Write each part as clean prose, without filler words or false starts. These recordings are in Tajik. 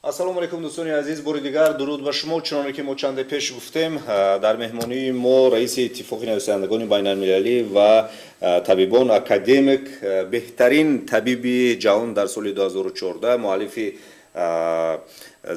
Ассалому алайкум, дӯстони азиз, бори дигар дуруд ба шумо. Чуноне ки мо чанде пеш гуфтем, дар меҳмонии мо раиси Иттифоқи нависандагони байналмилалӣ ва табибон, академик, беҳтарин табиби ҷаҳон дар соли 2014, муаллифи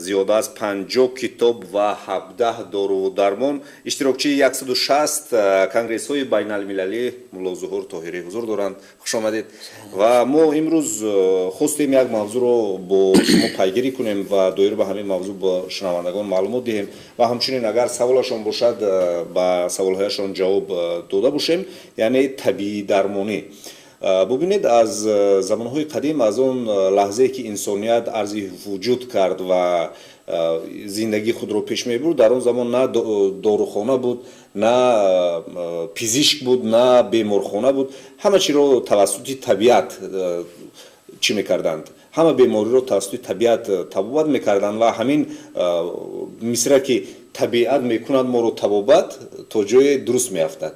зиёда аз 50 китоб ва 17 доруву дармон, иштирокчии 160 конгрессҳои байналмилалӣ Мулло Зуҳур Тоҳирӣ ҳузур доранд. Хуш омадед. Ва мо имрӯз хостем як мавзӯъро бо шумо пайгирӣ кунем ва доир ба ҳамин мавзӯъ бо шунавандагон маълумот диҳем ва ҳамчунин, агар саволашон бошад, ба саволҳояшон ҷавоб дода бошем, яъне табиӣ дармонӣ. Бубинед, аз замонҳои қадим, аз он лаҳзае ки инсоният арзи вуҷуд кард ва зиндагии худро пеш мебурд, дар он замон на дорухона буд, на пизишк буд, на беморхона буд. Ҳама чиро тавассути табиат чӣ мекарданд, ҳама бемориро тавассути табиат табобат мекарданд. Ва ҳамин мисра, ки табиат мекунад моро табобат, то ҷое дуруст меафтад.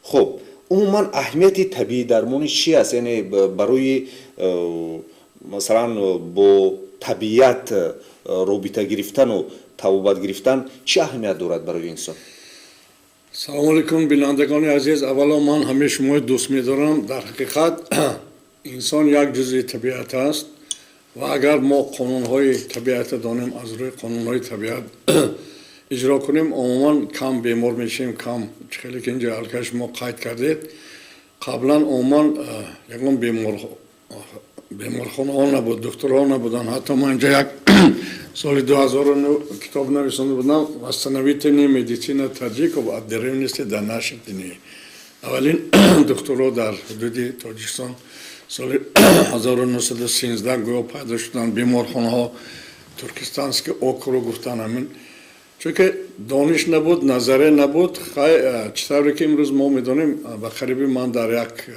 Хуб, умуман аҳамияти табиӣ дармонӣ чи аст? Яъне барои, масалан, бо табиат робита гирифтану табобат гирифтан чӣ аҳамият дорад барои инсон? Салому алайкум, бинандагони азиз. Аввало, ман ҳамаи шуморо дӯст медорам. Дар ҳақиқат, инсон як ҷузъи табиат аст ва агар мо қонунҳои табиатро донем, аз рӯи қонунҳои табиат иҷро кунем, умуман кам бемор мешавем, кам. Хеле ки инҷо аллакай шумо қайд кардед, қаблан умуман ягон беморхонаҳо набуд, духтурҳо набуданд. Ҳатто ман инҷо як соли 2009 китоб нависонда будам, «Восстановительная медицина таджиков от древности до наших дней». Аввалин духтурҳо дар ҳудуди Тоҷикистон соли 1913 гӯё пайдо шуданд. Беморхонаҳо, Туркестанский округ гуфтан ҳамин, чунки дониш набуд, назария набуд. Хай, чӣ тавре ки имрӯз мо медонем, ба қариби ман дар як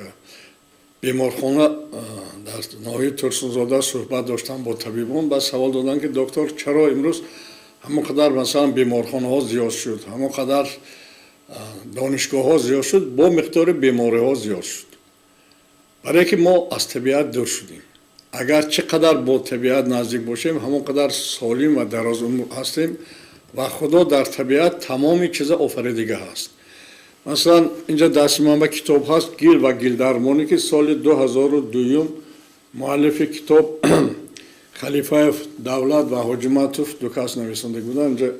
беморхона дар ноҳияи Турсунзода суҳбат доштам бо табибон. Ба савол доданд, ки доктор, чаро имрӯз ҳамон қадар, масалан, беморхонаҳо зиёд шуд, ҳамон қадар донишгоҳҳо зиёд шуд, бо миқдори бемориҳо зиёд шуд? Барое ки мо аз табиат дур шудем. Агар чӣ қадар бо табиат наздик бошем, ҳамон қадар солим ва дарозумр ҳастем. Ва Худо дар табиат тамоми чиза офаридига ҳаст. Масалан, инҷа дасти ман ба китоб ҳаст, «Гил ва гилдармонӣ», ки соли 2002 муаллифи китоб Халифаев Давлат ва Ҳоҷиматов, ду кас нависонда буданд. Инҷа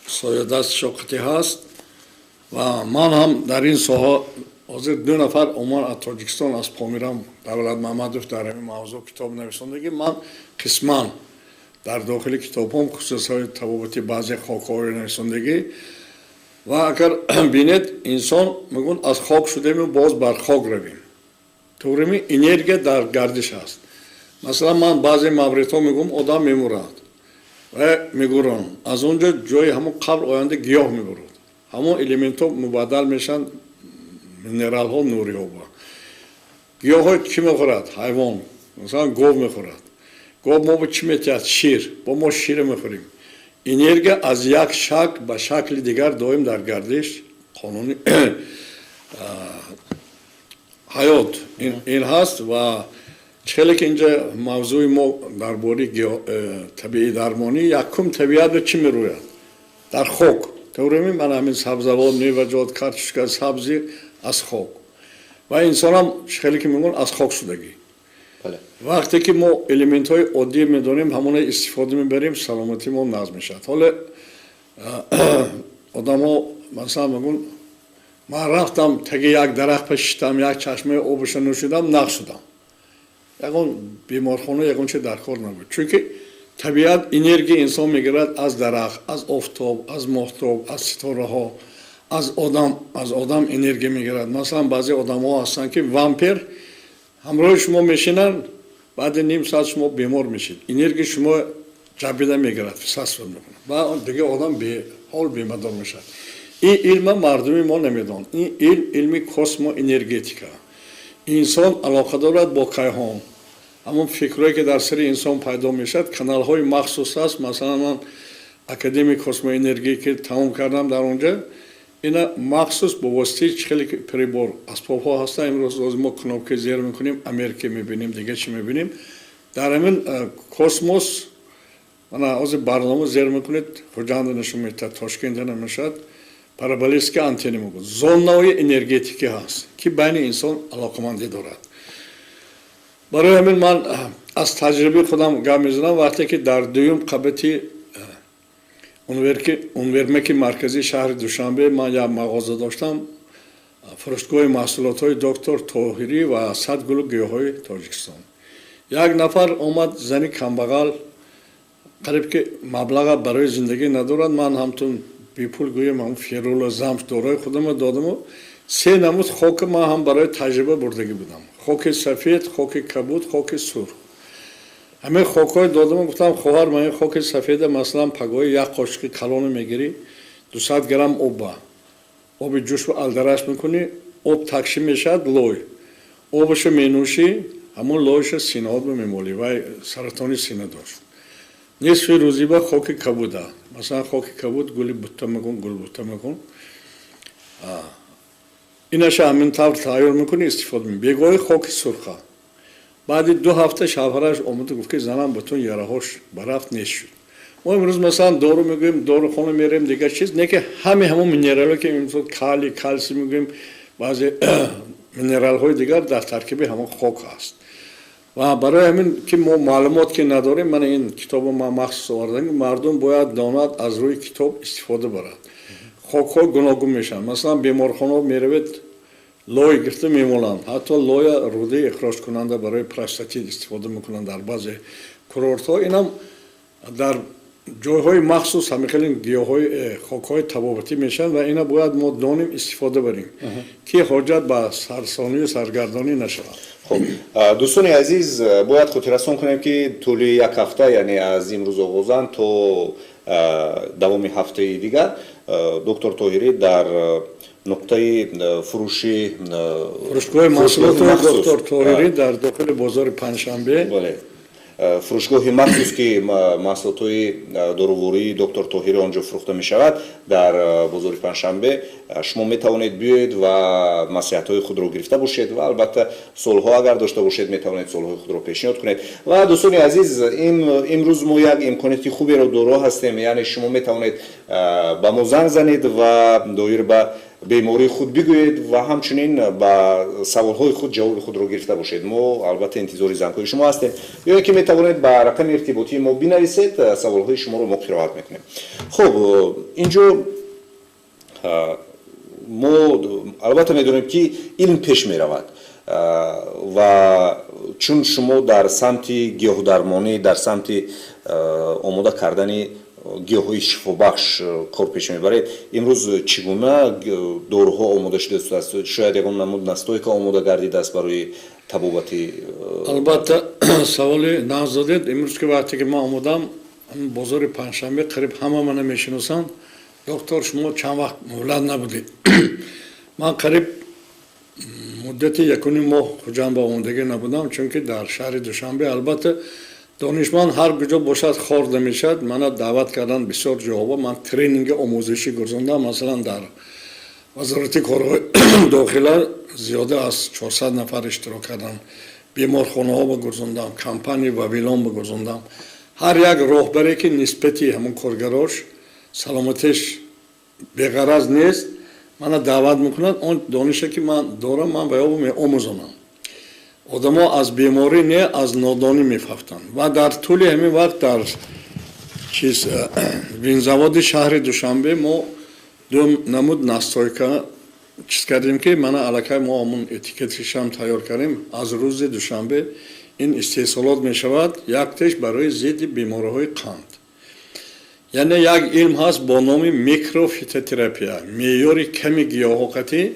соядаст шоқити ҳаст. Ва ман ҳам дар ин соҳа ҳозир ду нафар умуман аз Тоҷикистон, аз Помирам Давлат Маҳмадов дар ҳамин мавзӯъ китоб нависондагӣ. Ман қисман дар дохили китобҳом хусусиятҳои табобати баъзе хокҳоро нависондагӣ. Ва агар бинед, инсон мегӯн, аз хок шудему боз бар хок равем. Туғрими энергия дар гардиш аст. Масалан, ман баъзе мавридҳо мегӯм, одам мемурад ва мегӯрон, аз он ҷо ҷои ҳамон қабр оянда гиёҳ мебурад, ҳамон элементҳо мубаддал мешаванд, минералҳо, нуриҳо. Гиёҳҳо чӣ мехӯрад? Ҳайвон, масалан, гов мехӯрад. Гов мо чӣ метиҳад? Шир. Бо мо шир мехӯрем. Энергия аз як шакл ба шакли дигар доим дар гардиш, қонуни ҳаёт ин ҳаст. Ва хеле ки инҷа мавзӯи мо дар бораи табиӣ дармонӣ, якум табиатро чӣ мерӯяд дар хок? Тавреми ман ҳамин сабзавот, меваҷот, картошка, сабзӣ аз хок. Ва инсонам хеле ки мегӯн, аз хок шудагӣ. Вақте ки мо элементҳои оддӣ медонем, ҳамона истифода мебарем, саломатии мо назм мешавад. Ҳоло одамҳо, масалан, мегӯн, ман рафтам таги як дарахт пашиштам, як чашмаи обаша нӯшидам, нағ шудам, ягон беморхона, ягон чи дар кор набуд. Чунки табиат энергия инсон мегирад аз дарахт, аз офтоб, аз моҳтоб, аз ситораҳо, аз одам энергия мегирад. Масалан, баъзе одамҳо ҳастанд, ки вампир, ҳамроҳи шумо мешинанд, баъди ним соат шумо бемор мешед, энергия шумо ҷабида мегирад, всасывать мекунад ва дигар одам беҳол, бемадор мешавад. Ин илма мардуми мо намедонанд. Ин илм, илми космоэнергетика. Инсон алоқа дорад бо кайҳон. Ҳамон фикрҳое, ки дар сари инсон пайдо мешавад, каналҳои махсус аст. Масалан, ман Академияи космоэнергетика тамом кардам. Дар онҷа ина махсус бо воситаи хеле прибор, асбобҳо ҳастанд. Имрӯз мо кнопка зер мекунем, Америка мебинем, дигар чӣ мебинем. Дар ҳамин космос мана ҳозир барнома зер мекунед, Хуҷанда нишон медиҳад, Тошкента намешавад, параболический антенна мегӯяд. Зонаҳои энергетикӣ ҳаст, ки байни инсон алоқамандӣ дорад. Барои ҳамин ман аз таҷрибаи худам гап мезанам. Вақте ки дар дуюм қабати универмеги марказии шаҳри Душанбе ман як мағоза доштам, фурӯшгоҳи маҳсулотҳои доктор Тоҳирӣ ва 100 гулу гиёҳҳои Тоҷикистон. Як нафар омад, зани камбағал, қариб ки маблаға барои зиндагӣ надорад. Ман ҳамтун бепул гӯем ҳам ферула, замш, дорои худамро додаму се намуд хоки ман ҳам барои таҷриба бурдагӣ будам: хоки сафед, хоки кабуд, хоки сурх. Ҳамин хокҳои додаму гуфтам: хоҳар, ман ин хоки сафеда, масалан, пагоҳи як қошиқи калоне мегирӣ, 200 грамм обба оби ҷӯшбу алдараш мекунӣ, об такшӣ мешавад, лой обашо менӯшӣ, ҳамон лойша синаҳот мемолӣ. Вай саратони сина дошт. Нисфи рӯзиба хоки кабуда, масалан, хоки кабуд, гули бутта мекун, гулбутта мекун, инаша ҳамин тавр тайёр мекунӣ, истифода мекунӣ. Бегоҳи хоки сурха. Баъди 2 ҳафта шавҳараш омада гуфт, ки занам бутун яраҳош барафт, нест шуд. Мо имрӯз, масалан, дору мегӯем, дорухона мерем, дигар чиз не, ки ҳами ҳамон минералҳо, ки имрӯз калий, калсий мегӯем, баъзе минералҳои дигар дар таркиби ҳамон хок ҳаст. Ва барои ҳамин ки мо маълумот ки надорем, мана ин китобо ман махсус овардам, мардум бояд донад, аз рӯи китоб истифода барад. Хокҳо гуногун мешаванд. Масалан, беморхонаҳо меравед, лой гирифта мемоланд, ҳатто лоя рӯдаи ихроҷкунанда барои простатит истифода мекунанд дар баъзе курортҳо. Инам дар ҷойҳои махсус ҳамин хели гиёҳҳои, хокҳои табобатӣ мешаванд ва ина бояд мо донем, истифода барем, ки ҳоҷат ба сарсонию саргардонӣ нашавад. Хуб, дӯстони азиз, бояд хотиррасон кунем, ки тӯли як ҳафта, яъне аз имрӯз оғозан то давоми ҳафтаи дигар, доктор Тоҳирӣ дар нуқтаи фурӯши фурӯшгоҳи маҳсулоти доктор Тоҳирӣ дар дохили бозори Панҷшанбе. Бале, фурӯшгоҳи махсус, ки маҳсулотҳои дорувории доктор Тоҳирӣ он ҷо фурӯхта мешавад, дар бозори Панҷшанбе шумо метавонед биёед ва маслиҳатҳои худро гирифта бошед ва албатта суолҳо агар дошта бошед, метавонед суолҳои худро пешниҳод кунед. Ва дӯстони азиз, имрӯз мо як имконияти хуберо доро ҳастем, яъне шумо метавонед ба мо занг занед ва доир ба бемории худ бигӯед ва ҳамчунин ба саволҳои худ ҷавоби худро гирифта бошед. Мо албатта интизори зангҳои шумо ҳастем ё ин ки метавонед ба рақами иртиботии мо бинависед, саволҳои шуморо мо қироат мекунем. Хуб, инҷо мо албатта медонем, ки илм пеш меравад ва чун шумо дар самти гиёҳдармонӣ, дар самти омода кардани гиёҳҳои шифобахш кор пеш мебаред, имрӯз чӣ гуна доруҳо омода шудааст? Шояд ягон намуд настойка омода гардидааст барои табобати? Албатта, саволи нағз додед. Имрӯз ки вақте ки ман омодам бозори Панҷшанбе, қариб ҳама мана мешиносанд: доктор, шумо чанд вақт муҳлат набудед. Ман қариб муддати 1.5 моҳ Хуҷанд ба омодагӣ набудам, чунки дар шаҳри Душанбе, албатта, донишманд ҳар куҷо бошад, хор намешавад. Мана даъват карданд бисёр ҷоҳо, ман тренинги омӯзишӣ гузондам. Масалан, дар Вазорати корҳои дохила зиёда аз 400 нафар иштирок карданд, беморхонаҳо багузондам, компания Вавилон багузондам. Ҳар як роҳбаре, ки нисбати ҳамон коргарош, саломатиш беғараз нест, мана даъват мекунад. Он донише, ки ман дорам, ман ба ё меомӯзонам. Одамо аз беморӣ не, аз нодонӣ мефафтанд. Ва дар тӯли ҳамин вақт дар чиз винзаводи шаҳри Душанбе мо ду намуд настойка чиз кардем, ки мана аллакай мо ҳамон этикетишам тайёр кардем. Аз рӯзи душанбе ин истеҳсолот мешавад. Яктеш барои зидди бемориҳои қанд, яъне як илм ҳаст бо номи микрофитотерапия. Меъёри ками гиёҳоқатӣ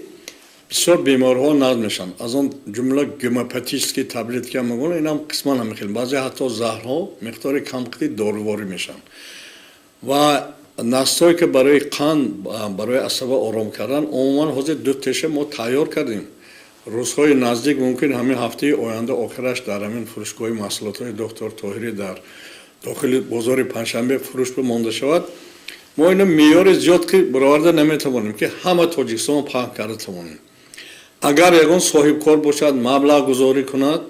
бисёр бемориҳо назм мешаванд, аз он ҷумла гомеопатический таблетка мегӯянд. Инам қисман ҳамин хел, баъзе ҳатто заҳрҳо миқдори камқити доруворӣ мешаванд. Ва настойка барои қанд, барои асаба ором кардан, умуман ҳозир ду теша мо тайёр кардем. Рӯзҳои наздик, мумкин ҳамин ҳафтаи оянда охираш, дар ҳамин фурӯшгоҳи маҳсулотҳои доктор Тоҳирӣ дар дохили бозори Панҷшанбе фурӯш монда шавад. Мо ино меъёри зиёд ки бароварда наметавонем, ки ҳама Тоҷикистон паҳн карда тавонем. Агар ягон соҳибкор бошад, маблағгузорӣ кунад,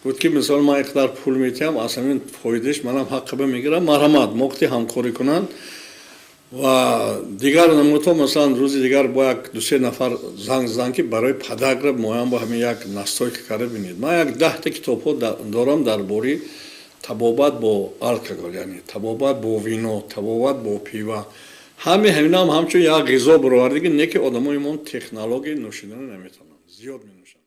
Гуфт, ки мисол ман ин қадар пул метиҳам, аз ҳамин фоидааш манам ҳаққаба мегирам, марҳамат, моқти ҳамкорӣ кунанд. Ва дигар намудҳо, масалан, рӯзи дигар бо як дусе нафар занг задан, ки барои подагра моям бо ҳамин як настойка карда бинед. Ман як 10-та китобҳо дорам дар бораи табобат бо алкоголь, яъне табобат бо вино, табобат бо пиво. Ҳами ҳаминам ҳамчун як ғизо баровардагӣ, не ки одамои мо технологияи нӯшидана наметавонанд, зиёд менӯшанд.